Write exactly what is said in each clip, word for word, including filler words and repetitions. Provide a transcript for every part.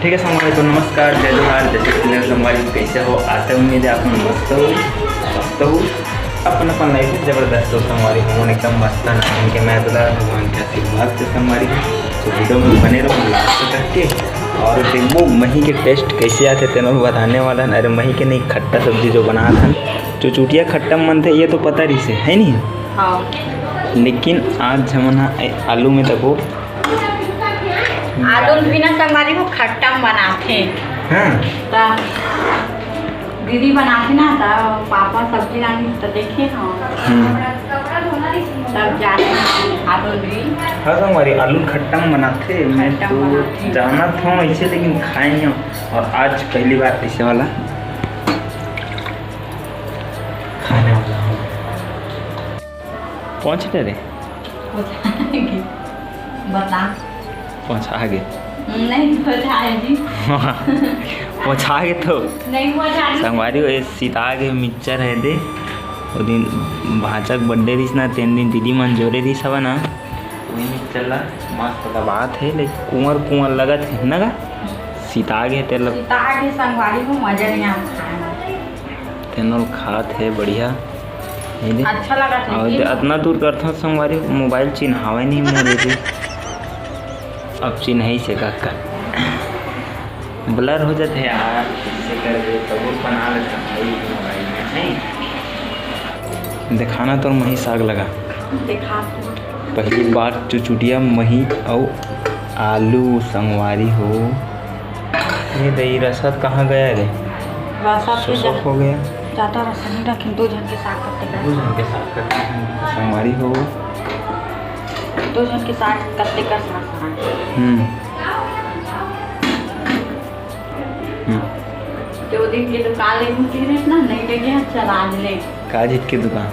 ठीक है संगवारी, तो नमस्कार, जय जोहार, जय छत्तीसगढ़ संगवारी, कैसे हो? आशा उम्मीद है आप मन मस्त हो, स्वस्थ हो, अपन अपन लाइफ में जबरदस्त हो संगवारी। हम मन एकदम मस्त हन, इनके मैं दुलार भगवान के आशीर्वाद से संगवारी। तो वीडियो में बने रहो लास्ट तक के, और देखो मही के टेस्ट कैसे आते तेनो बताने वाला हन। अरे मही के नहीं, खट्टा सब्जी जो बनात हन, जो चुटिया खट्टा मन थे, ये तो पता रही से है नहीं। हाँ। लेकिन आज हमन हा आलू में देखो आलू बिना संगवारी हो खट्टा बनाथे। हाँ। त दीदी बनाथे ना, त पापा सब्जी लानी त देखे हम। हम्म। तब जाने आलू भी। हाँ संगवारी, आलू खट्टा में बनाथे। मैं खट्टा तो बनाथे। जानत हूँ ऐसे, लेकिन खाए नहीं हूँ। और आज पहली बार ऐसे वाला खाने वाला हूँ। पहुँच ले रे। बता। पहुँचा गे। नहीं पहुँचाए जी। पहुँचा गे तो। नहीं पहुँचा जी। संगवारी हो, ये सीता के मिक्सचर है दे। वो दिन भांचा के बर्थडे रहिस ना, तेन दिन दीदी मन जोरे रहिस हवा ना, वही मिक्सचर ला मस्त दबात है, लेकिन कुंवर कुंवर लगत है ना गा। सीता गे तेला। सीता गे संगवारी हो, मजा नहीं आता खाए में। तेनोल खात है बढ़िया। ये दे। अच्छा लगा था और लेकिन। दे, अतना दूर करथों संगवारी, मोबाइल चिन्हावे नहीं मोर दे। अब चिन्हई से का कर। ब्लर हो जाते यार, इससे कर दे, तब वो बना लेता भाई मोबाइल में, नहीं? दिखाना तो मही साग लगा। दिखा। पहली बार चुचुटिया मही अउ आलू संगवारी हो। ये दही रसत कहाँ गया रे? रसत के सोसो जा-, हो गया। ज्यादा रसत नहीं रखें, दो झन के साग कत्ते कर। दो झन के साग कत्ते कर संगवारी हो। दो झन के साग कत्ते कर साग। हम्म। हम्म। तो वो दिन के दुकान ले घूमती रहे ना, नहीं लेके चला आज ले। काजित के दुकान।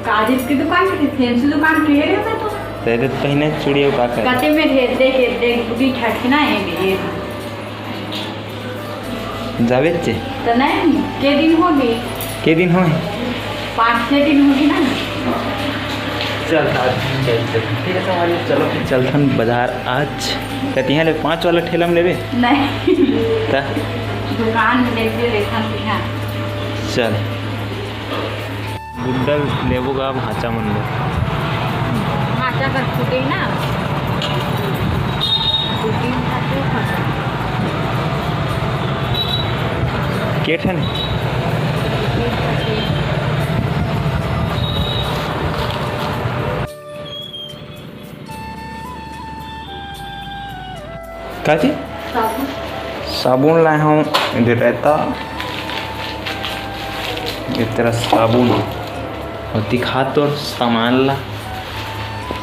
काजित के दुकान के, फैंसी दुकान के रे मैं तो। तेरे तो पहिने चूड़ी का कर। कते में ढेर देख, देख बुद्धि ठठना है ये। जावे चे। तो नहीं, के दिन होगे? के दिन होगे? पाँच छः दिन होगे ना। चल, आज चल, चल। ठीक है, संगवारी, चलो फिर चलथन बाजार आज। कतिहाँ ले पाँच वाला ठेला में लेबे? नहीं। त? दुकान में लेके देखा सिखा। चल। गुड्डल लेबो गा भांचा मन बर। भांचा कर फूटे ना। फूटे ना, फूटे ना। के ठन? का जी? साबुन। साबुन लाए हूँ, इधर रहता। ये तेरा साबुन। और दिखा तो सामान ला।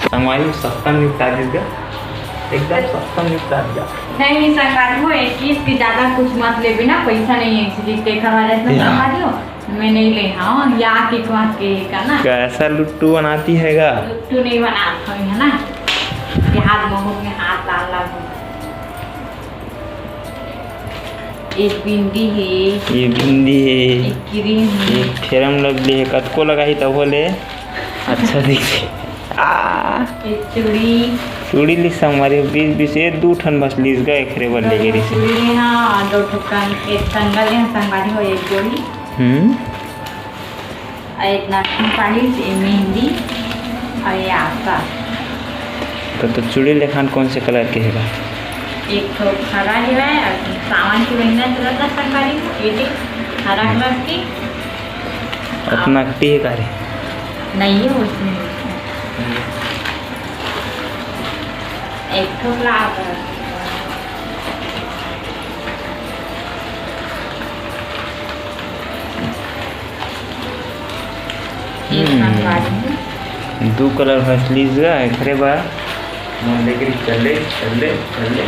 संगवारी सस्ता निपटा देगा। एकदम सस्ता निपटा दिया। नहीं, नहीं, संगवारी हो, एक चीज की ज्यादा कुछ मत लेबे ना, पैसा नहीं है, इसलिए देखा वाला इतना या। संगवारी हो। मैं नहीं ले, हाँ, या के कहाँ के का ना। कैसा लुट्टू बनाती है गा? लुट्टू नहीं बनात हूँ, है ना? ये हाथ मुंह में हाथ डाल ला। एक बिंदी है। ये बिंदी है। एक क्रीम है। एक फेरम लवली है, कतको लगाही तब होले अच्छा दिखथे। आ। एक चूड़ी। चूड़ी ली संगवारी हो, बीस बीस, ये दू ठन बस लीस गा, एकरे बर लेगे रहिस। चूड़ी ले हाँ, दो ठो कं-, एक कंगन ले हाँ, संगवारी हो, एक जोड़ी। हम्म। अउ एक नाखून पालिश, ये मेहंदी, अउ ये आपका। तो, तो चूड़ी लेखान कौन से कलर के हेगा? एक ठो हरा हेवय, अउ सावन के महीना चलत हे, संगवारी हो, ये देख, हरा कलर के। अतना कटी हे का रे? नहीं है उसमें। एक ठो लाल कलर के। ये हम्म। संगवारी हो। दू कलर हंस लीस गा, एकरे बाद मोर लेके चले, चले, चले।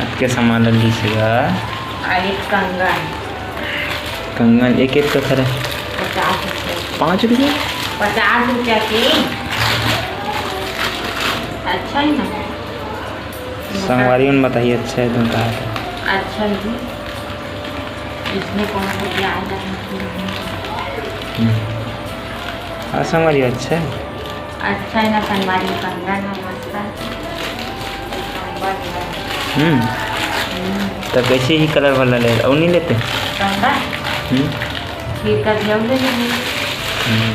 अतके सामान ल लीस गा। अउ एक कंगन। कंगन एक एक का खरे? पचास रुपया। पाँच रुपया? पचास रुपया के। अच्छा है ना? संगवारी मन बताही, अच्छा है तुम कहा था। अच्छा है जी। इसमें कौन सा प्याज है? हम्म। हाँ, संगवारी, अच्छा है। अच्छा है ना, संगवारी, कंगन है मस्त। एक नंबर है। हम्म। हम्म। त कैसे ही कलर वाला ले, अउ नहीं लेते? कंगा? हम्म। ठीक कर दिया, ले लेंगे। हम्म।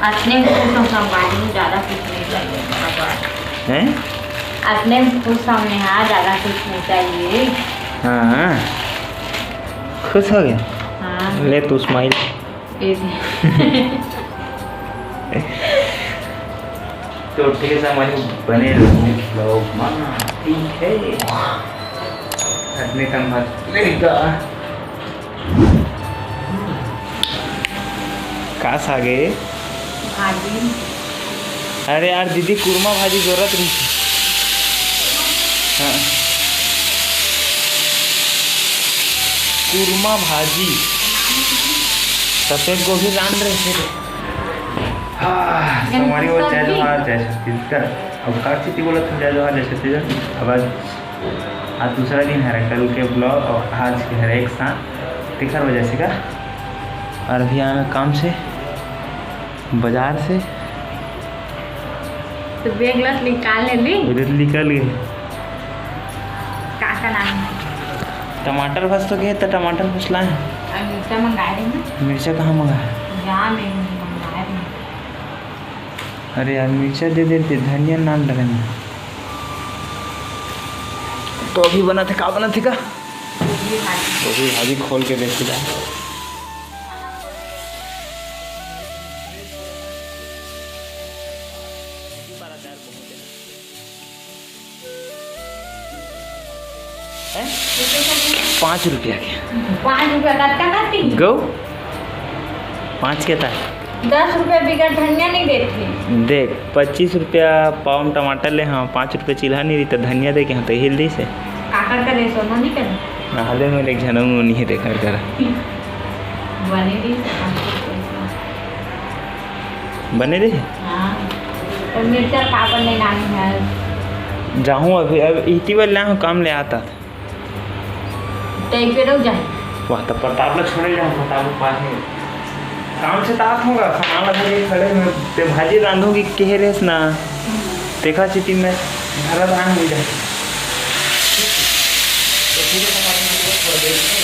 अपने को तो संभालने में ज़्यादा कुछ नहीं चाहिए, बाबा। हैं? अपने को सामने, हाँ, ज़्यादा कुछ नहीं चाहिए। हाँ, हाँ। खुश हो गया? हाँ। ले तू smile। ए दे। तो ठीक है, संगवारी हो, बने रहो vlog में, ठीक है? अतने कन बात लेगा। का साग ए? भाजी। अरे यार दीदी, कुरमा भाजी जरूरत रही। हाँ। कुरमा भाजी। सफेद गोभी रांध रहे थे। हाँ, संगवारी हो, जय जोहार, जय छत्तीसगढ़। अब का स्थिति बोला था, जय जोहार, जय छत्तीसगढ़। अब आज, आज दूसरा दिन है, कल के vlog और आज के हर एक साथ, तेखर वजह से का। और अभी आए मैं काम से, बाजार से। तो bag ला निकाल ले ली। उधर निकल गए। का का नाम है? टमाटर बस तो गए, तो टमाटर बस लाए। और मिर्चा मंगाए रहे ना। मिर्चा कहाँ मंगाए? जा, मैं मंगाए रहे। अरे यार, मिर्चा दे देते, धनिया नान लगे ना। तो अभी बना थे, का बना थे का? गोभी भाजी। गोभी भाजी खोल के देखी जाए। हैं? पाँच रुपया के। पाँच रुपया का अतका करती? गौ? पाँच के था। दस रुपया बिगर धनिया नहीं देती। देख, पच्चीस रुपया पाव में टमाटर ले, हाँ, पाँच रुपया चिल्हा नहीं रही, तो धनिया दे के, हाँ, तो हिल दी से। काकर करे, सोना नहीं करे। नहाले में एक झनऊ नहीं है, देखा कर। बने रही। बने रहे? हाँ। तो मिर्चा का बने नानी है? जाहूँ अभी, अब इतनी बार लाहूँ, काम ले आता। तो एक बेर अउ जाए। वाह, तो प्रताप ला छोड़े जाहूँ, प्रताप के पास में। काम से तात होगा, सामान ला धरे खड़े में, ते भाजी रांधोगी कहे रेस ना। हम्म। देखा चिटी में धरा धान हो जाए। तो ठीक है, सामान को छोड़ दे।